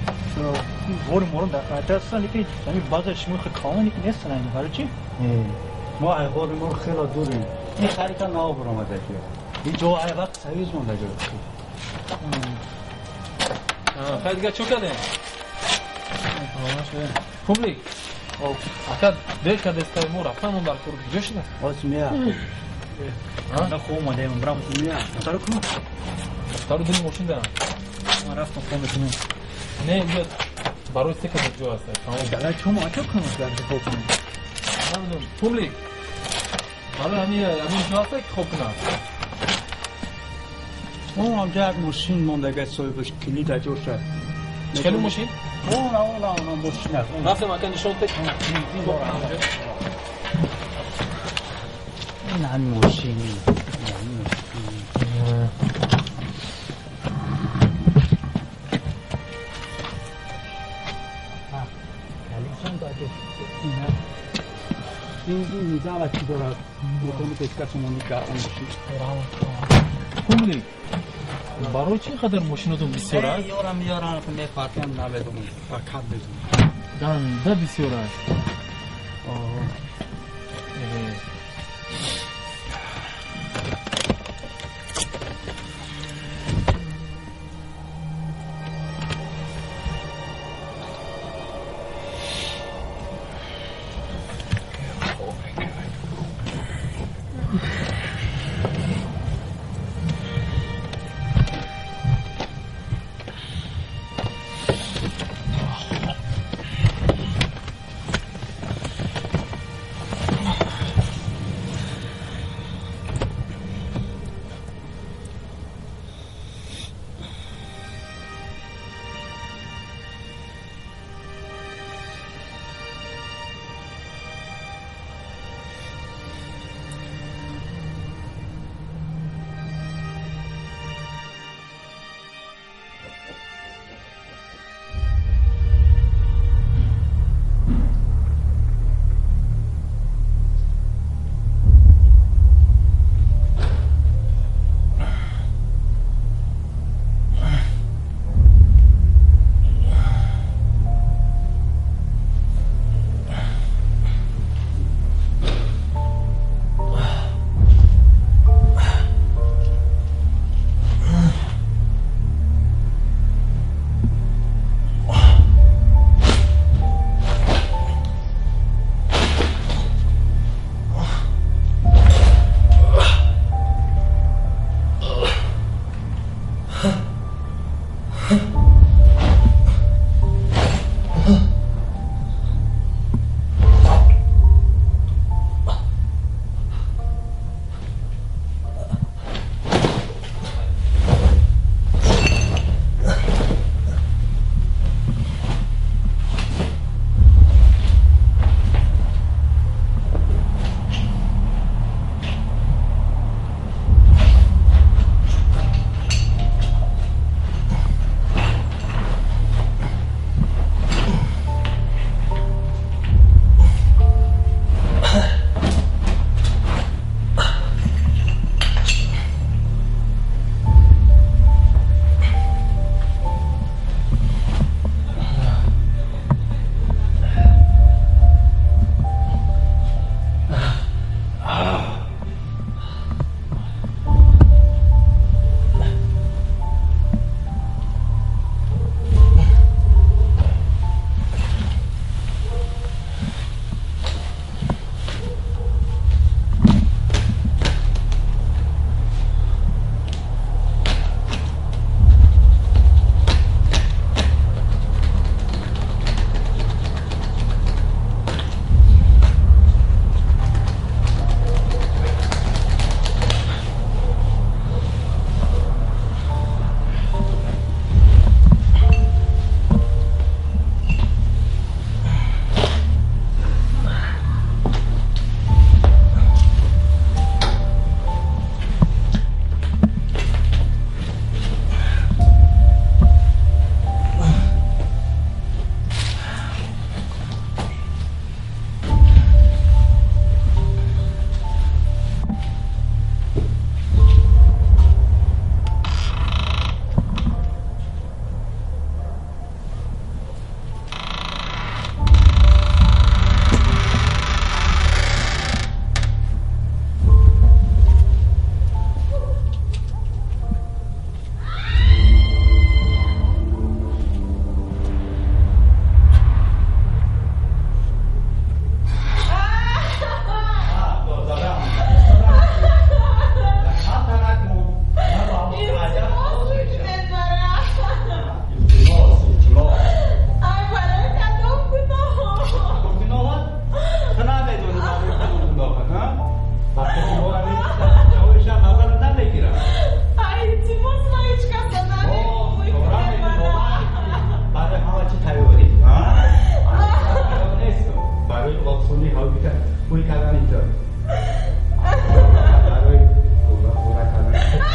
ғори моро дар хата ҳастанд, лекин ами баъзе шумо хе каона лекин нестанд айн барои чӣ? Мо ай ғори мо хеле дурем. Ин харита нав баромада ки. Ин ҷо ай вақт союз монда ҷо. Хай дига чӣ кардем? Публик. Ака дер кардестай мо рафтан дар кор куҷо шуда? Оз мея. На хоб омадаем, брам. Тару кунам. Тару дили мошин дорам. Ман рафтам хоб мекунам. Не, инҷо барои се каса ҷо аст. Далай чум ачо кунам дар хоб кунам. Намедонам. Публик. Барои ҳамин ҷо аст ки хоб кунам. Он ҳамҷа як мошин мондага соҳибаш килид аҷоша. Чӣ хеле мошин? Он он он мошин аст. Рафтем ака нишон тек. Ин ҳамин мошин. Ин низама чӣ дорад? Мотори пешкашумон мошин. Публик. Барои чӣ қадар мошинотон бисёр аст? Ёрам ёрам мепартам намедонам. Фақат медонам. Ганда бисёр аст. Пӯй кардани ту. Барои пӯра кардани ту.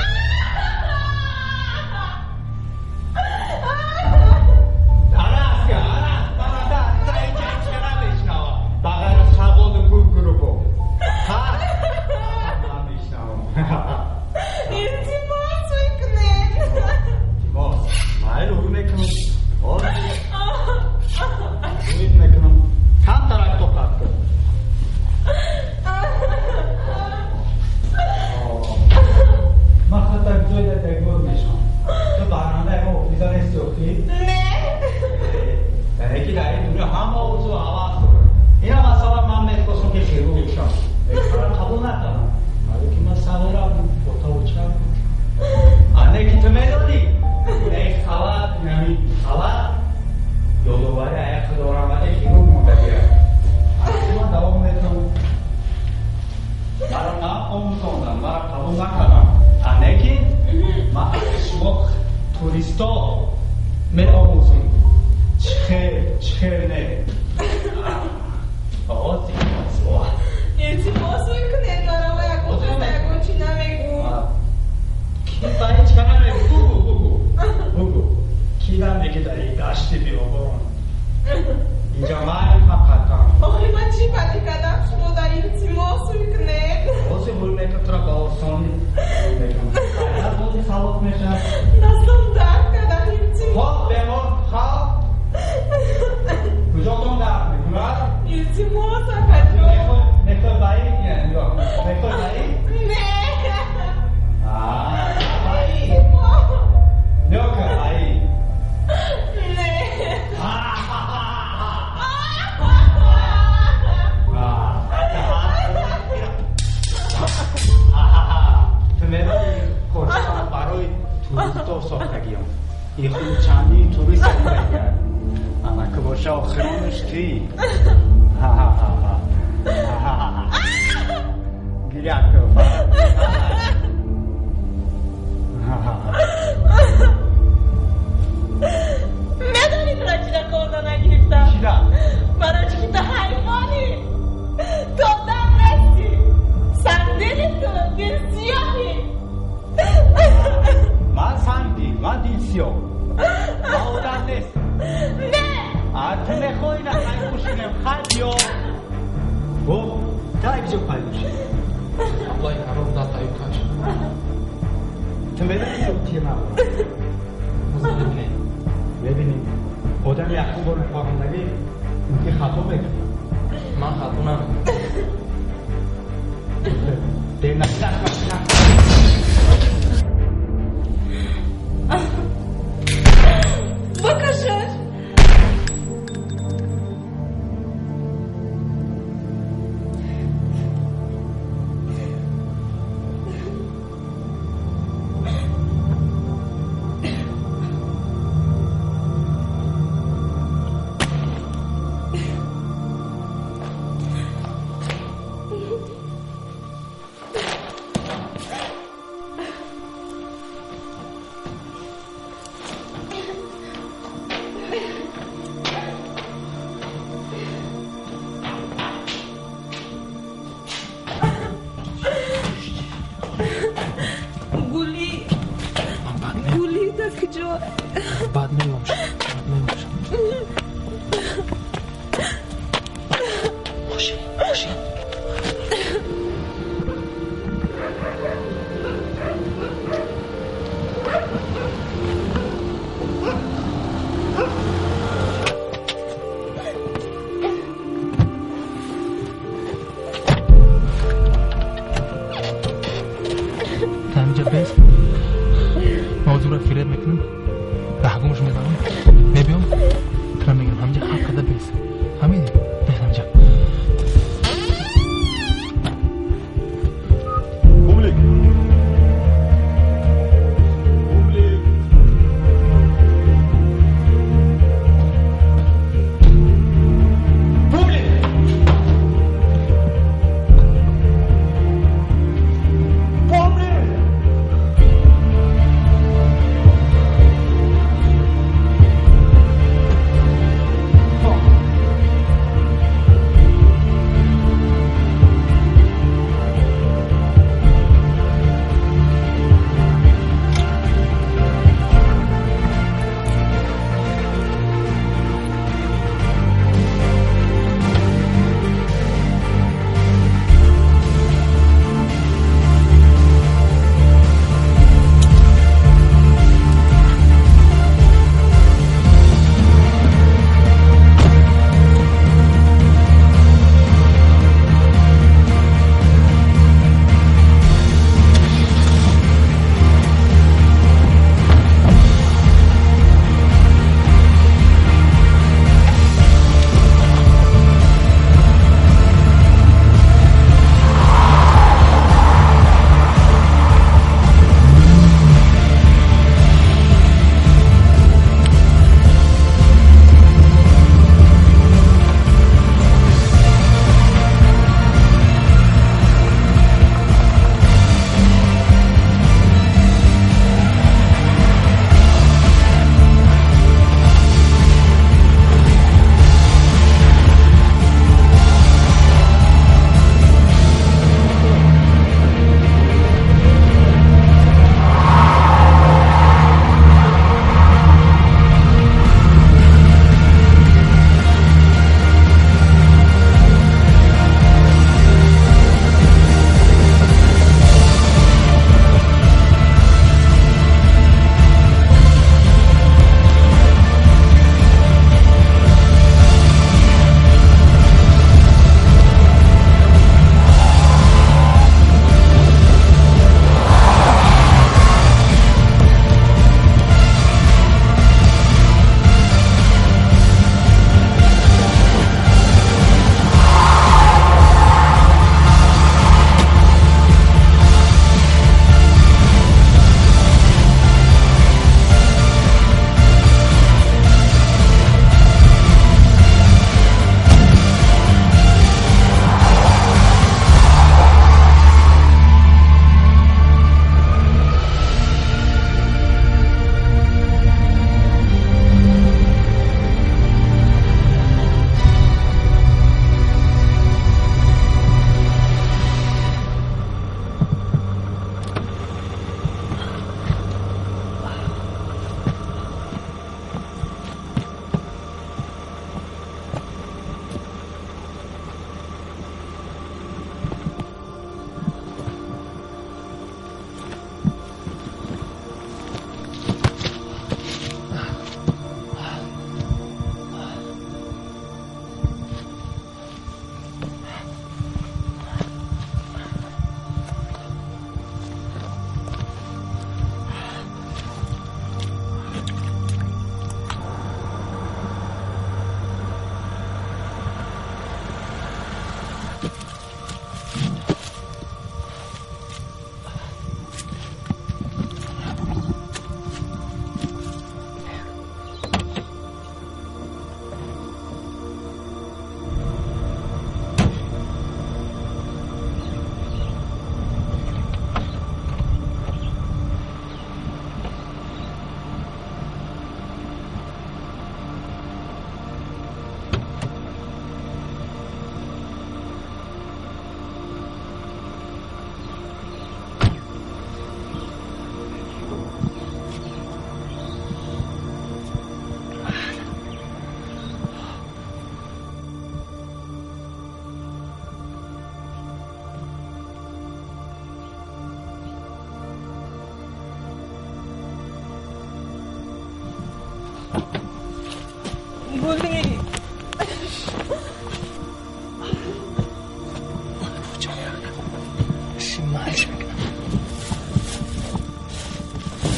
Гули.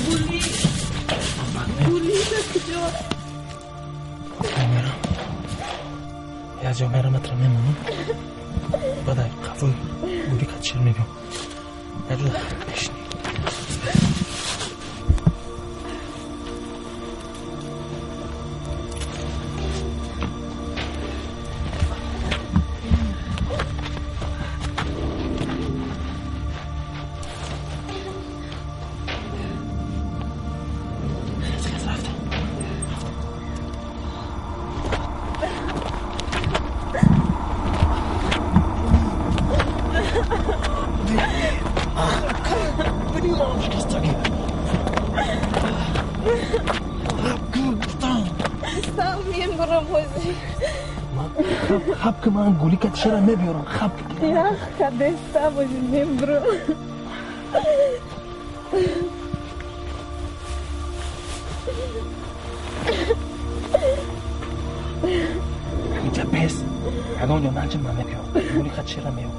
Гули. Гули дар куҷо? Мерам. Як ҷо мерам, атра мемонам. Баъд қафои гули кат шир мебиём. Як ҷо мешинӣ. Хаб ки ман гули кат шира мебиёрам, хаб ки. Ях, кадеста бози мебру. Инҷа бес. Ягон ҷо наҷим ман мебиёрам. Гули кат шира меёрам.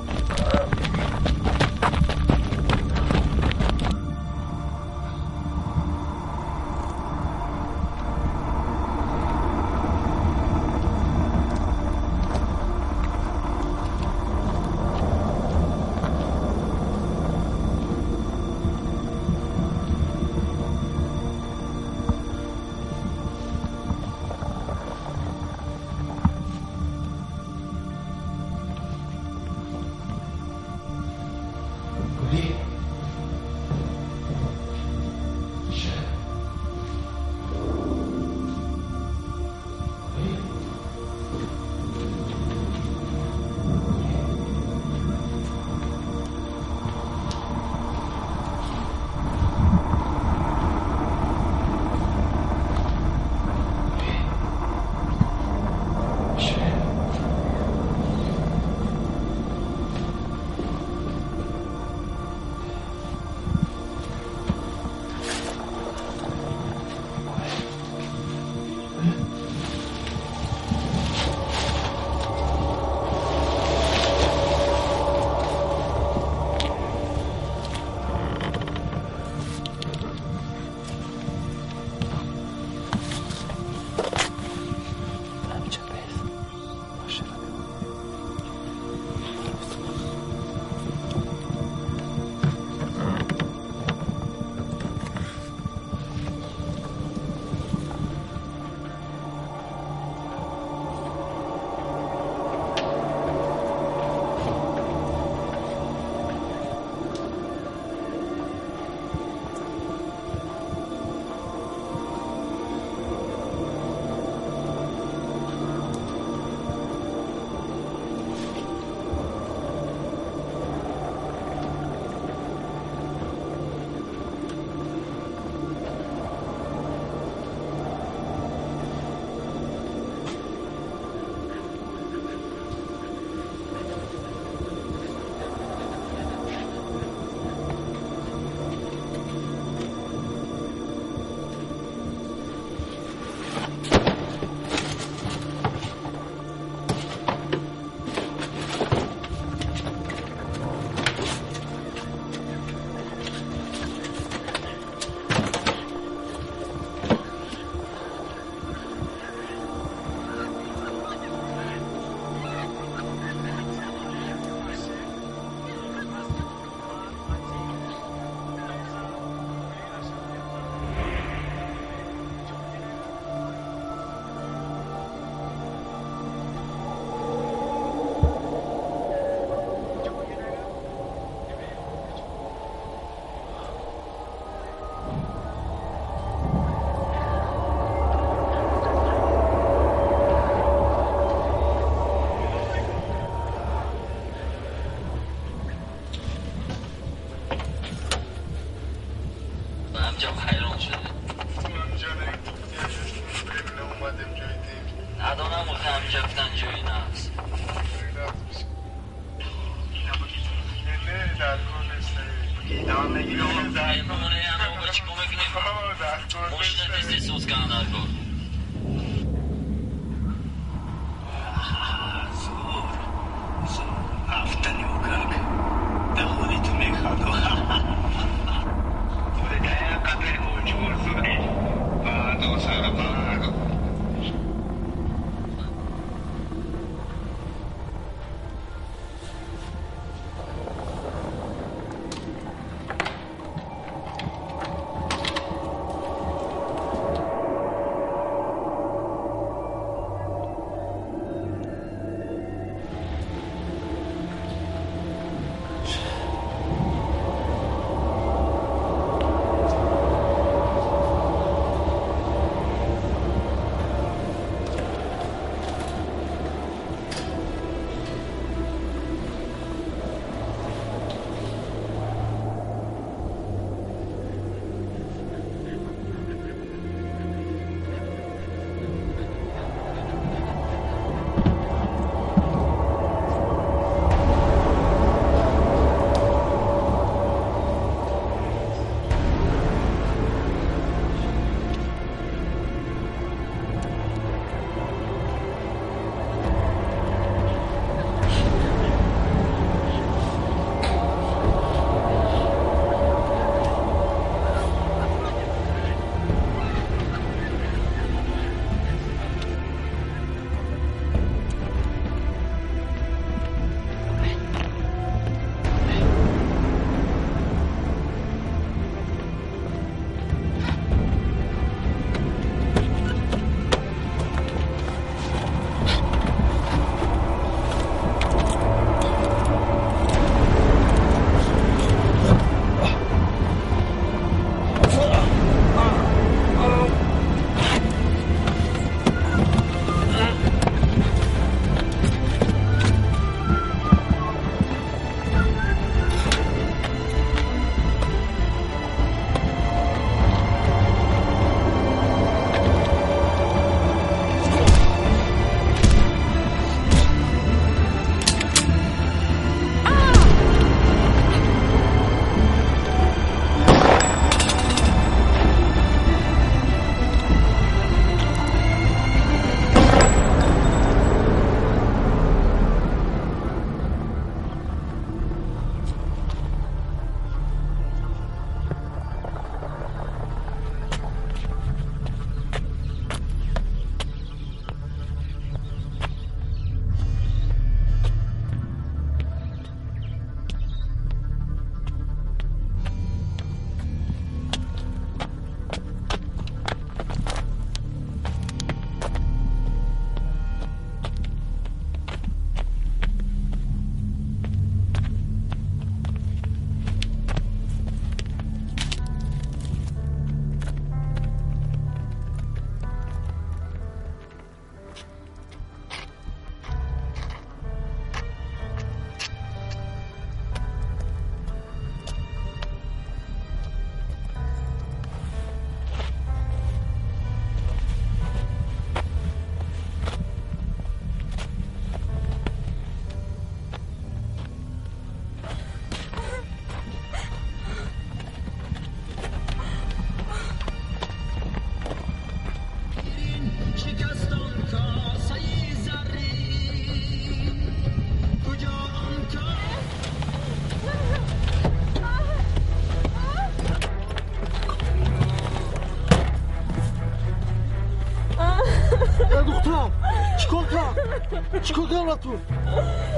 Давлату.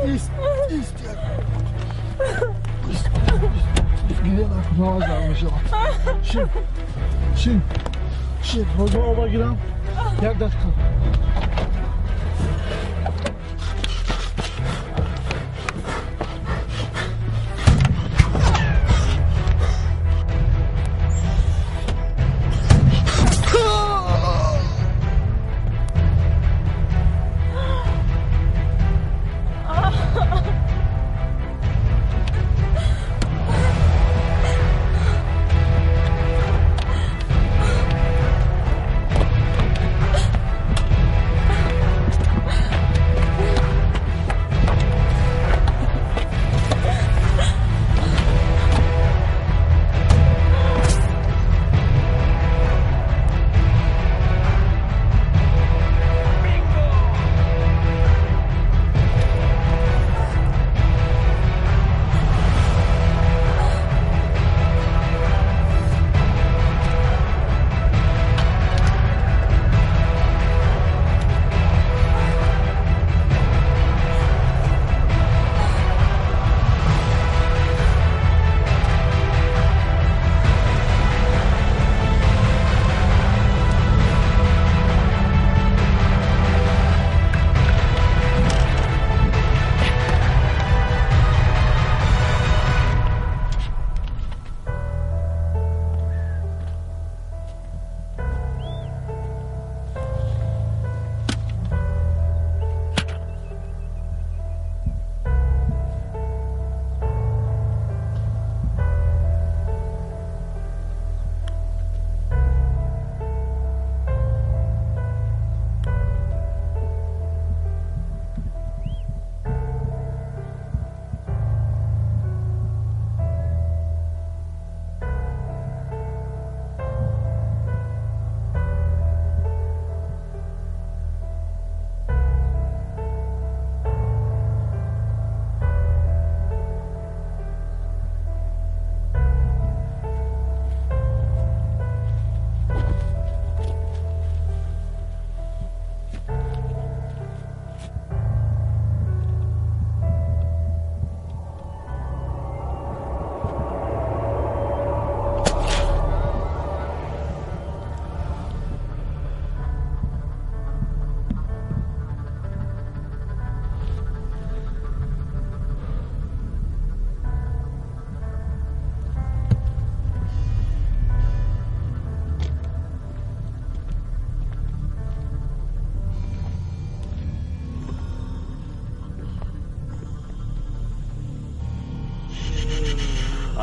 Ист, ист. Ист, ист. Гиря накун, ҳамаш дар мешавад. Шин, шин, шин. Ҳозир ман оба гирам. Як дақиқа.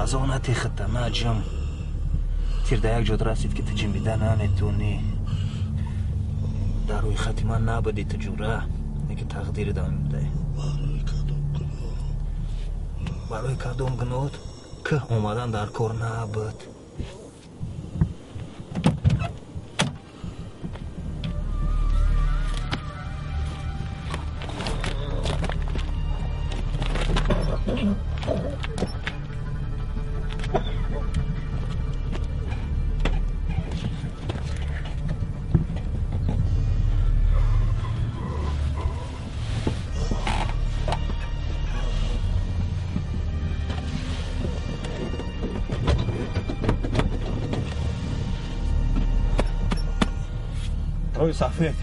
Аз он натехата наҷам. Тир да як ҷо расид, ки ту ҷимбида наметонӣ. Дар рӯи хати ман набудӣ ту ҷура, неки тақдири дам будай. Барои кадом гуноҳот ки омадан дар кор набуд. Рӯи сафед.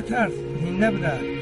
Натарс, зинда будааст.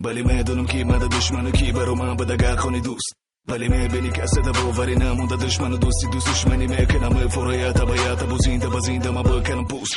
ولی میدونم کی مده دشمن و کی برو من به دگر خانی دوست ولی میبینی کسی ده باوری نمونده دشمن و دوستی دوست دشمنی میکنم فرایت بیات بوزینده بزینده ما بکنم پوست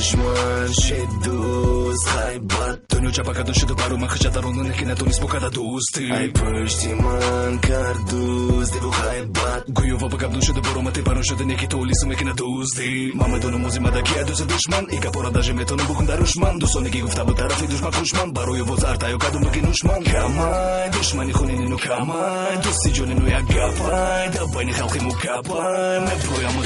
دشمن شد دوست خیبت دنیا چپکتون شده برو من خجت درون نکی نتونست بکده دوستی ای پشتی من کرد دوست دیو خیبت گویو و بگبدون شده برو من تیپرون شده نکی تولیسو میکنه دوستی من میدونم موزی مده کیه دوست دشمن ای کپورا داژه میتونم بکن دروش من دوستانی که گفته بود طرفی دشمن خوش من برای وزار تایو کدوم بکی نوش من کمای دشمنی خونینی نو کمای دوستی جونی نو یک گپای در بین خلقی مکپای مپرویم